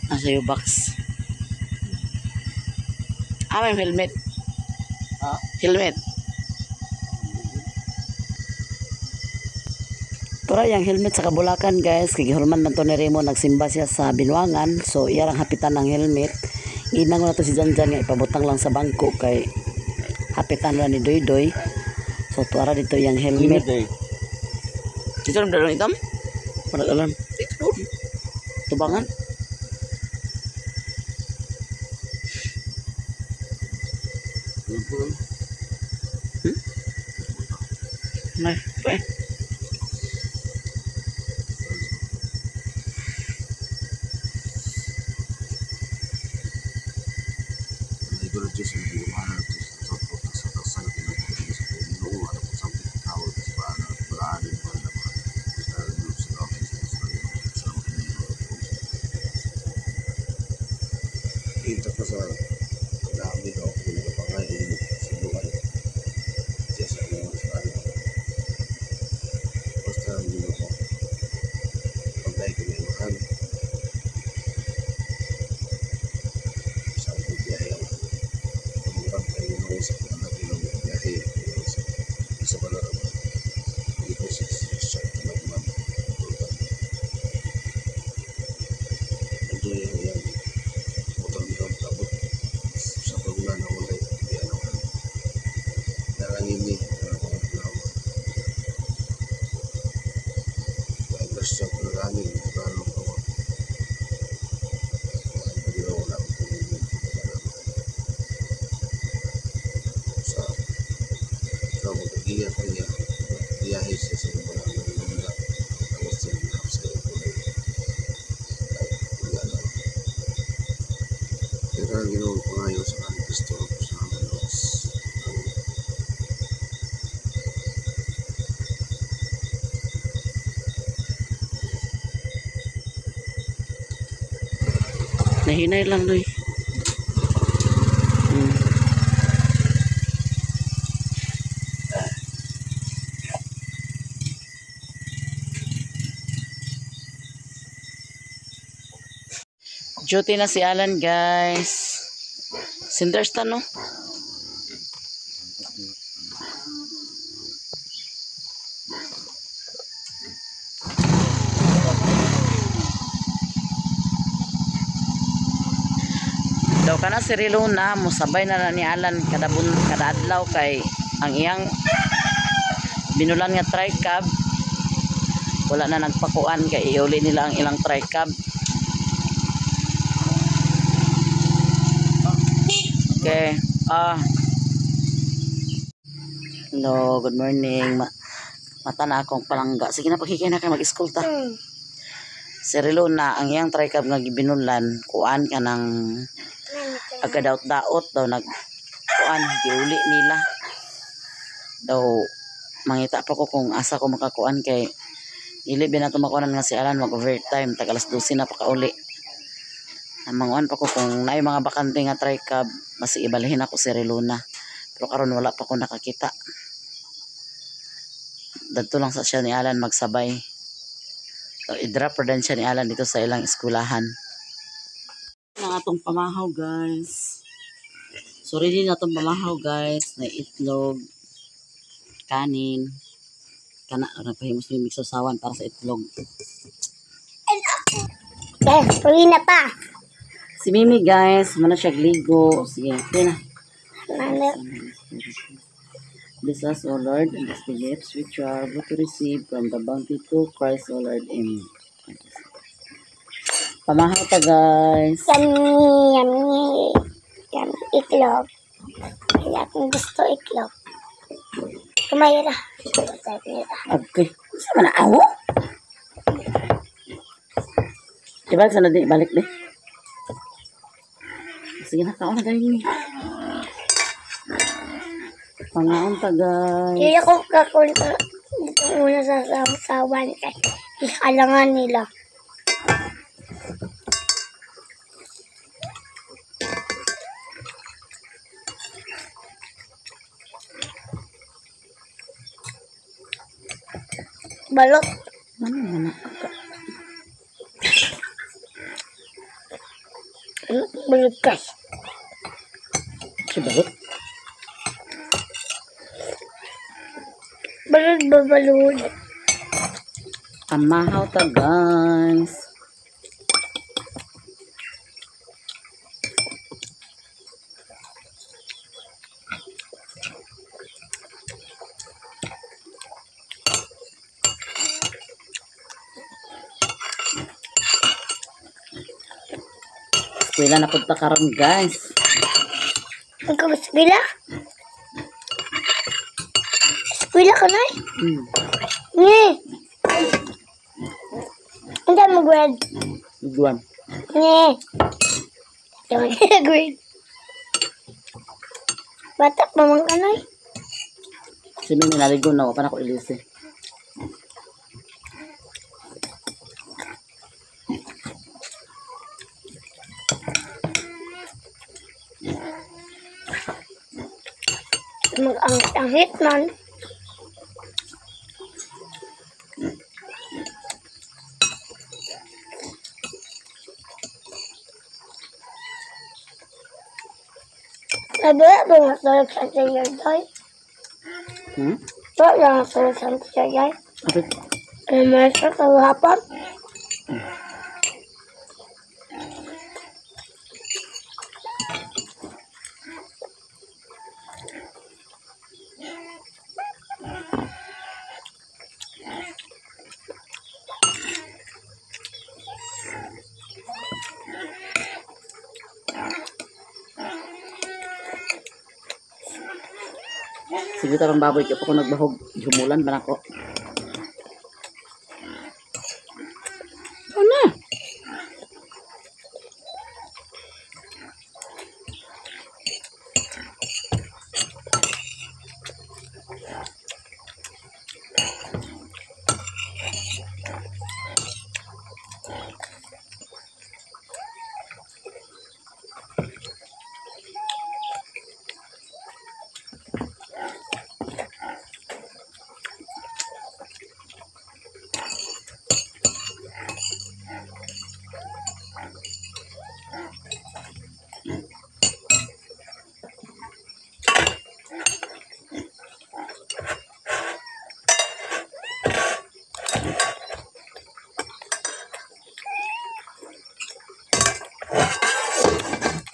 Nasa yung box. Ah, may helmet. Ha? Helmet. Pero yung helmet sa Kabulakan, guys, kay gihulman man to ni Remo, nagsimba siya sa Binuangan, so iya lang hapitan ng helmet. Ginang na to si Janjan nga ipabutang lang sa bangko kay hapitan ra ni Doy Doy. So tuara dito yung helmet. eh. Dito lang dalawang itam? Wala alam. Dito. Tubangan? May, eh. Kita ko sa dami daw kung napangayon sa buhay. Siya sa iyong sa ano. Basta ang gino ko. Pagdahil ko niya mahan. Sa akong biyahe ang pamurang kayo nung sa anak ng biyahe. Isa ba na naman? Hindi ko siya siya nagman. Ito yung yan. Motor niya ang tabot. Sa pagulan na wala hindi ano. Narangin ni mga pulawa. Pagkas sa paglalangin, lalo ko. Wala ko sa ikaw mag-iya kanya biyahe siya sa mga mga tapos sa mga sa Pero ang ginawa ko ngayon sa aming Kristo sa aming Diyos. Nahinay lang, Doy. Duty na si Alan, guys. Sinderstan, no? Daw kana si Riluna, musabay na na ni Alan kada bun, kada adlaw kay ang iyang binulan nga tricab wala na nagpakuan kay iuli nila ang ilang tricab. Okay. Ah. Hello, good morning. Mata na akong palangga. Sige na, pagkikay na kay mag-school ta. Si Riluna, ang iyang tricab nga gibinulan, kuan ka ng agadaot-daot daw nag kuan giuli nila. Daw mangita pa ko kung asa ko makakuan kay dili ba nato makuanan nga si Alan mag overtime tag alas 12 na pa kauli. Manguan pa ko kung naay mga bakante nga tricab, mas ibalihin ako si Riluna. Pero karon wala pa ko nakakita. Dadto lang sa siya ni Alan magsabay. So, i-drop din siya ni Alan dito sa ilang eskwelahan. Ang atong pamahaw, guys. So ready na atong pamahaw, guys. Na itlog, kanin, kana nagpahimos ni mixosawan para sa itlog. Eh, uwi na pa. Si Mimi, guys, muna siya gligo. Sige, okay na. Mami. Bless us, O Lord, and bless the gifts which you are about to receive from the bounty through Christ, O Lord. Amen. Pamahaw ta, guys. Yummy, yummy. Yummy, itlog. Kaya akong gusto itlog. Kumayra. Okay. Sa man awo? Ibalik sa na di, balik di. Sige na, kaon na dahil ni. Pangaon ta, guys. Kaya ko kakunta dito muna sa sawan kay ihalangan nila. Balot. Ano man na? Balot ka. Si balot. Balot ba balot? Amahaw ta guys. Eskwela na punta karon guys. Ikaw eskwela? Eskwela ka na eh? Mm. Ni! Hindi mo grade. Igwan. Ni! Hindi mo grade. Bata pa man ka na eh. Si Mimi naligo na, pa na ko ilisi. Mag-angit-angit man. Sabi ba nga tulog sa tiyo, Joy? Hmm? Wala nga tulog sa tiyo, Joy. Apit. Ano man siya kahapon? Sige tarong baboy kay pa ko nagbahog. Humulan ba nako? Ano na?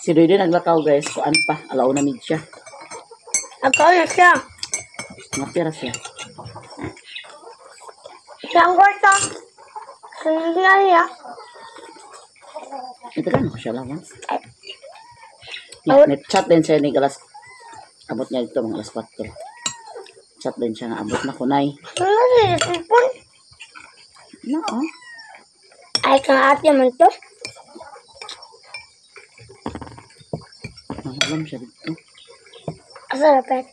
Si Doy naglakaw guys, kuan pa, alauna mid siya. Ako na siya. Nga pira siya. Siyang kwarta. Sunod na niya. Ito ka ko siya allowance. Ay. Net chat din siya ni alas abot niya dito mga alas 4. Chat din siya nga abot na kunay. Ano siya cellphone? No. Oh. Ay, kang ate man to. Alam siya dito. Asa dapat?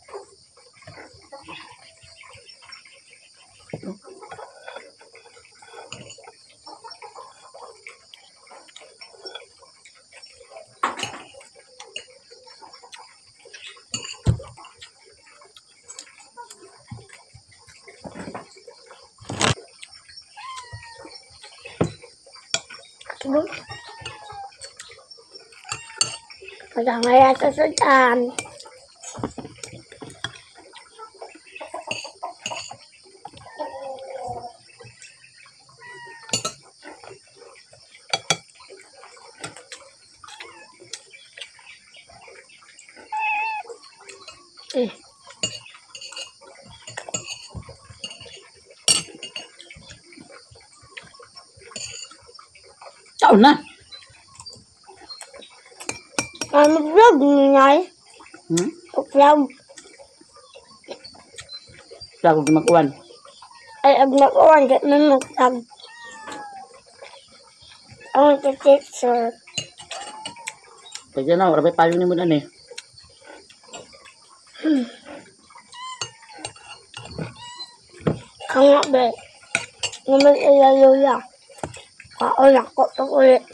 Ito. Diba? Pagkangaya sa sudan. Eh. Taon na. Mag-vlog niya. Hmm? Vlog. Vlog og mag-uwan. Ay, ag mag-uwan, di man mag-vlog. Ang teacher. Pwede na, wala payo ni mo na eh. Kanga ba? Naman ila lola. Kaon ako pag ulit.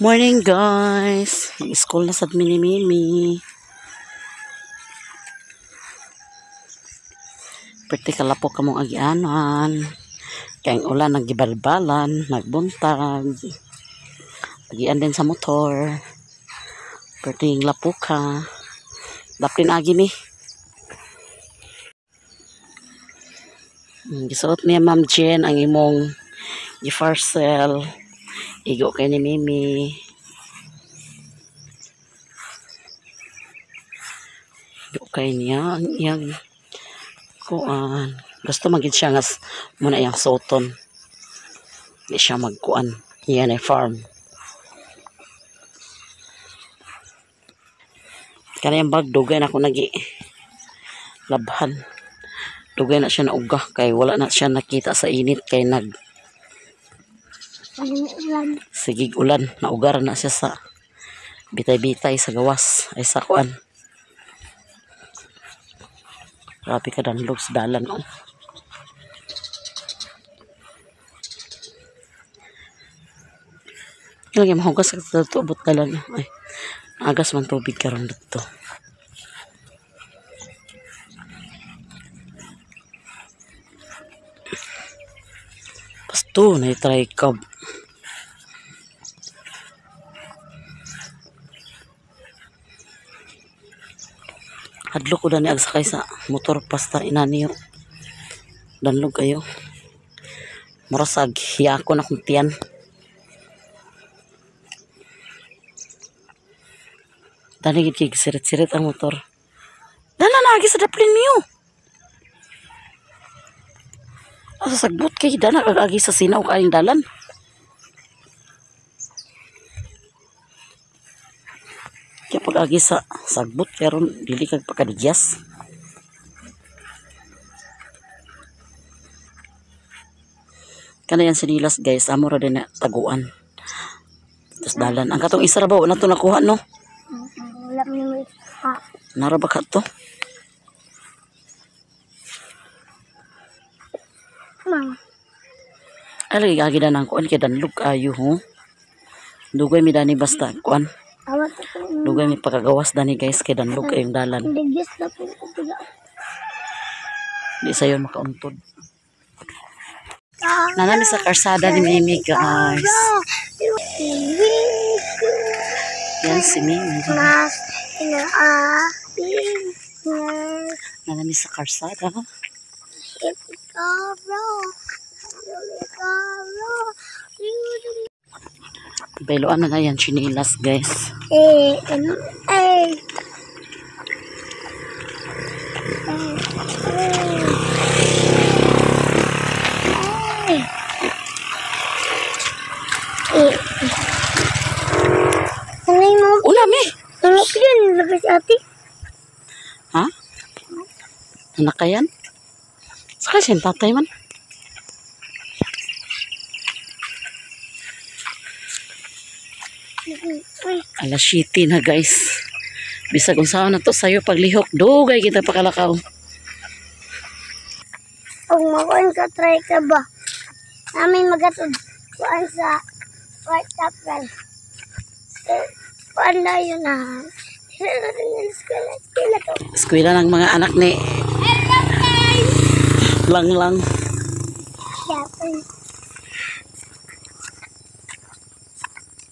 Morning guys. Mag-school na sad mi ni Mimi. Perti kalapok kamong agianan. Kay ang ulan naggibalbalan, nagbuntag. Agian din sa motor. Perti yung lapok ha. Daplin agi mi. Gisuot niya Ma'am Jen ang imong gi-parcel. Igo kay ni Mimi. Igo kay niya ang iyang kuan. Gusto magid siya nga muna iyang suoton. Di siya magkuan. Iyan ay farm. Kanang bag dugay na ako nagi labhan. Dugay na siya nauga kay wala na siya nakita sa init kay nag sigig ulan, naugar na siya sa bitay-bitay sa gawas ay sa kuan. Grabe ka danlog sa dalan oh. Lagi mahugas sa dito abot dalan. Ay, agas man tubig karon dito. Pasto na try ka. Hadlok ko dani agsakay sa motor pasta inaniyo. Danlog kayo. Murasag hiyako na kong tiyan. Dani gid kay sirit-sirit ang motor. Dana na agi sa daplin niyo. Asa sagbot kay dana kag agi sa sinaw kaayong dalan. Kaya pag agi sa sagbot karon dili kag pagkadigyas. Kana yan sinilas guys, amo ra din na taguan. Tapos dalan. Ang katong isa ra ba na to nakuha no? Wala mi ha. Nara ba ka to? Mama. Ay lagi agi na nang kuan kay danlog ayo ho. Dugay mi dani basta kuan. Dugay mi pagkagawas dani guys kay danlog kayong dalan. Di sayon makauntod. Nanami sa karsada ni Mimi guys. Yan si Mimi. Nanami sa karsada. Bailoan na yan chinilas guys. Una mi. Ano yan? Labas ate. Ha? Anak ka yan? Saka siya tatay man. Alas 7 na guys. Bisag unsaon na to sayo paglihok, dugay kita pakalakaw. Kung makuan ka, try ka ba? Namin magatod kuan sa Whitechapel. Kuan na yun na. Eskwela ng mga anak ni Lang lang.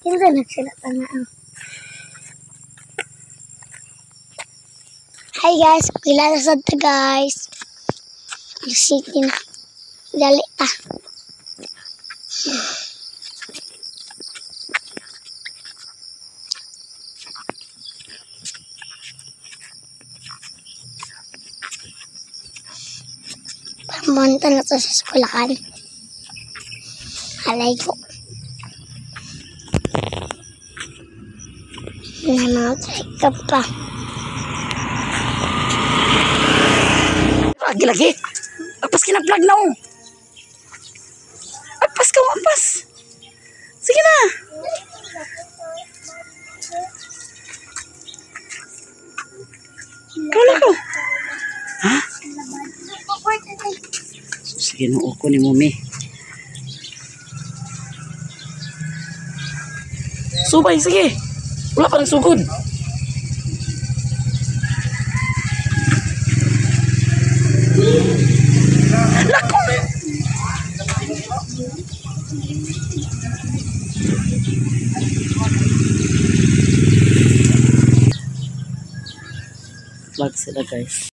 Kinsa nagsulat na ang. Hi guys, kilala sa to guys. City na. Dali ta. Pamunta na to sa eskwelahan. Alay ko. Na mga check up pa. Lagi lagi. Apas kina-vlog na oh. Apas ka, apas. Sige na. Ikaw na ko. Ha? Sige no, ko ni Mumi. Subay, sige. Wala pa nagsugod. Lako! Vlog sila, guys.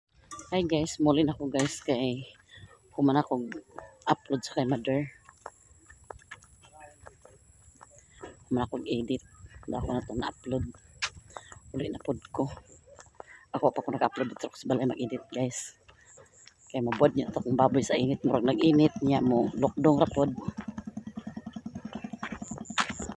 Hi guys, muli na ko, guys, kay human ako upload sa kay mother. Human ako edit. Wala ako na itong na-upload. Uli na pod ko. Ako pa ko naka-upload dito sa balay mag-edit, guys. Kay mabuad niya ito kung baboy sa init. Murag nag-init niya mo. Lukdong ra pod.